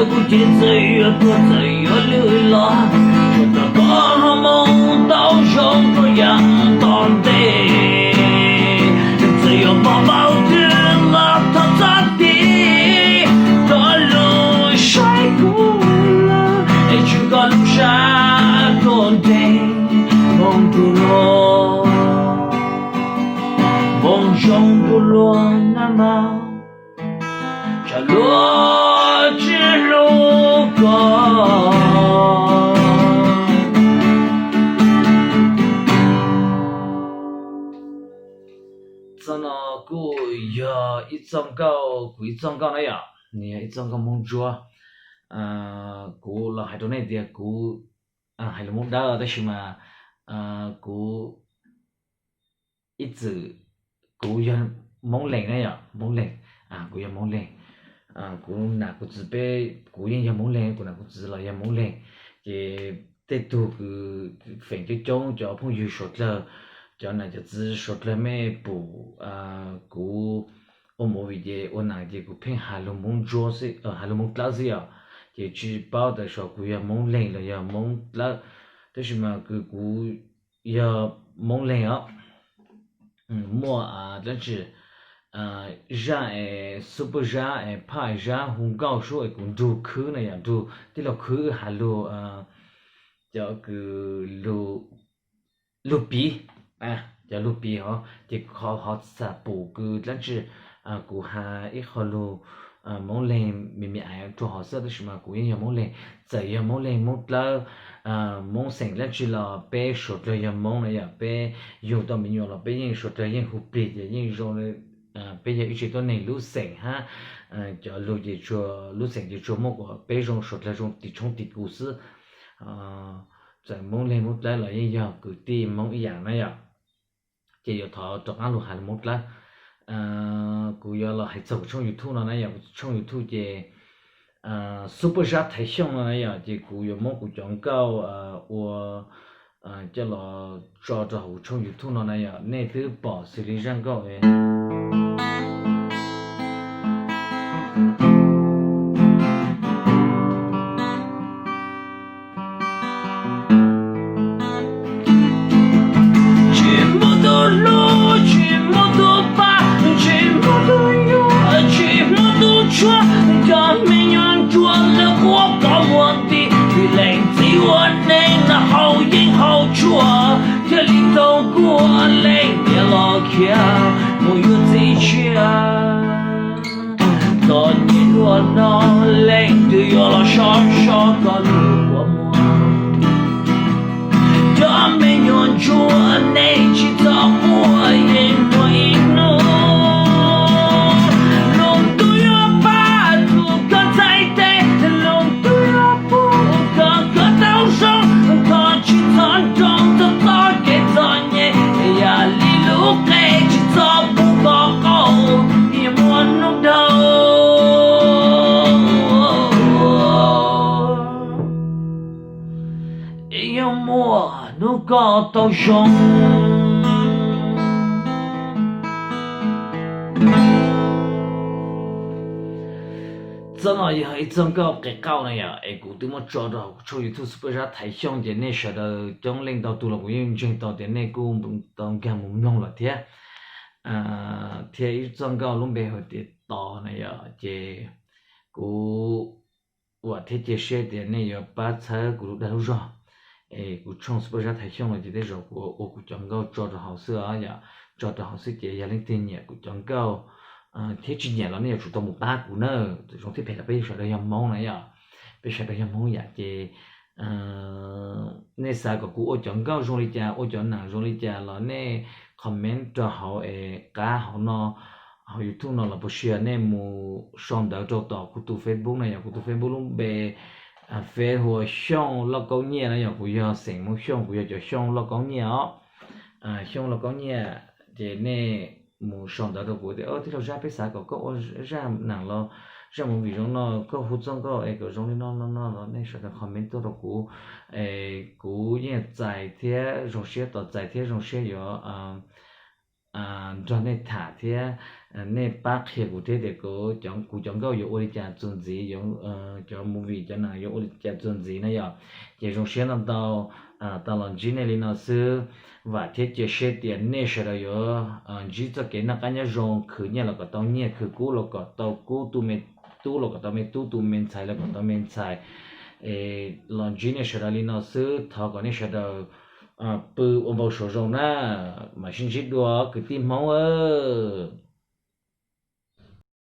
Kuv ces txawm yuav tuag txawm yuav lwj los, tsuas kom koj ho mus tau zoo rau yav tom ntej. Txawm yuav pom npaum twg los thov txhob tig rov lug saib kuv lawm, es tsuas koj lub sab tuaj nteeg moo ntuj luag, moo zoo ntuj luag na mas, tsam luag tsis hlub koj. Txoj no kuj yog ib txoj nkauj, kuv ib txoj nkauj na yom, nws yog ib txoj nkauj Hmoob Ntsuab. Kuv los hais rau nej tias kuv hais lus Hmoob Dawb tab sis mas kuv ib txwm, kuv yog Hmoob Leeg na yom, Hmoob Leeg, kuv yog Hmoob Leeg. Kuv nam kuv txiv peb, kuv yeej yog Hmoob Leeg, kuv nam kuv txiv los yog Hmoob Leeg. Ces tej tug kws feem coob coob cov phooj ywg suav dlawg, cov nam cov txiv suav dlawg mej pum kuv ua movie ces ua nam ces kuv pheej has lus Hmoob Ntsuab xwb, has lus Hmoob Dlawb xwb yom. Ces tsis paub tas xyov kuv yog Hmoob Leeg los yog Hmoob Dlawb, tab sis mas kws kuv yog Hmoob Leeg os. Muaj dlaab tsi zaj es Super Zab es Phaj Zab hu nkauj sub es kuv nrug khwb na yom, nrug tij laug khwb has lug, cov kws lug piv, cov lug piv hov ces ho xam pum kws dlaab tsi kuv has ib qho lug Hmoob Leeg me me aiv rua hov xwb, tab sis mas kuv yeej yog Hmoob Leeg. Txawm yog Hmoob Leeg, Hmoob Dlawb, Hmoob xeem dlaab tsi los peb suav dlawg yog Hmoob na yom, peb yug tau me nyuam los peb yeej suav dlawg yeej hu plig ces yeej zoo, peb yog ib tsev tuab neeg lub xeem hab cov lug ces tsuas lub xeem ces tsuas muaj kuas peb zoo suav dlawg zoo tim tshoob tim kus xwb. Txawm Hmoob Leeg Hmoob Dlawb los yeej yog kwv tij Hmoob ib yam na yom. Ces yuav thov rov qaab lug has lug Hmoob Dlawb. Kuv yuav los hais txog kuv tshooj YouTube no na yom, kuv tshooj YouTube ces Super Zab Thaiv Xyooj no na yom, ces kuv yuav muab kuv cov nkauj ua coj los tso rau hauv kuv tshooj YouTube no na yom, nej twb pom xws li zaj nkauj Tsis muaj tus hlub, tsis muaj tus pab, tsis muaj tus yuav, tsis muaj tus tshua, cov me nyuam ntsuag lawv quaj kov muag nti, vim leej txiv ua neej noj haus yeeb haus tshuaj, thiaj li tau kuaj leej niam los khiav mus yuav txiv tshiab. Txom nyem luaj no leej twg yuav los sov sov koj lub kua muag. Cov me nyuam ntsuag nej tsis txhob quaj yeej muaj ib hnub, lub ntuj yuav pab tus koj txhais tes, lub ntuj yuav pub kom koj tau zoo, thov tsis txhob nroo txog txoj kev txom nyem, yam li lub qe tsis txhob pub koj qaug, yuav muaj hnub dhau. Yuav muaj hnub koj tau zoo. Txoj no yog ib txoj nkauj qe qauj na yom, es kuv twb muab tso rau hauv kuv tshooj YouTube Super Zab Thaiv Xyooj, ces nej sawv daws coob leej ntau tus los kuv yeej ntseeg tau tias nej kuj tau nkag mus mloog lawm thiab. Thiab ib txoj nkauj lub npe hais tias Tos na yom, ces kuv vam thiab cia siab tias nej yuav pab txhawb kuv lub dag lub zog. Es kuv tshooj Super Zab Thaiv Xyooj no ces tej zaum kuv ua kuv cov nkauj tso rau hauv xwb os yom, tso rau hauv xwb ces yog leej twg nyiam kuv cov nkauj thiab tsis nyiam los nej yuav tsum tau mus pab kuv na. Zoo thiab phem los peb sawv daws yog Hmoob na yom, peb sawv daws yog Hmoob yom, ces nej xav kom kuv ua cov nkauj zoo li cas, ua cov nam zoo li cas los nej comment rau hauv es qab hauv no, hauv YouTube no los puas sias nej mus sau ntawv rau tom kuv tus Facebook na yom, kuv tus Facebook lub npe Face hu ua Xyooj Lauj Kaub Nyiaj na yom, kuv yog xeem Hmoob Xyooj, kuv yog cov Xyooj Lauj Kaub Nyiaj os. Xyooj Lauj Kaub Nyiaj, ces nej mus sau ntawv rau kuv tias tij laug Zab, peb xav kom koj ua zaj nam los zaj movie zoo no, koj hu txoj nkauj es kom zoo li no no no los nej sawv daws comment tuaj rau kuv, es kuv yeej txais thiab zoo siab tos txais thiab zoo siab yuav nrog nej tham thiab nej pab qhia kuv thiab tias kuv cov nkauj yuav ua li cas txuas ntxiv, cov movie cov neeg yuav ua li cas txuas ntxiv na yom. Ces zoo siab ntau ntau tau los ntsib nej li no xwb. Vam thiab cia siab tias nej sawv daws yuav ntsib txoj kev noj qab nyob zoo, khwv nyiaj los kom tau nyiaj, khwv kub los kom tau kub, tu me tub los kom tau me tub, tu me ntxhais los kom tau me ntxhais. Es los ntsib nej sawv daws li no xwb, thov kom nej sawv daws pw ua npau suav zoo na, mam sib ntsib dua kwv tij Hmoob.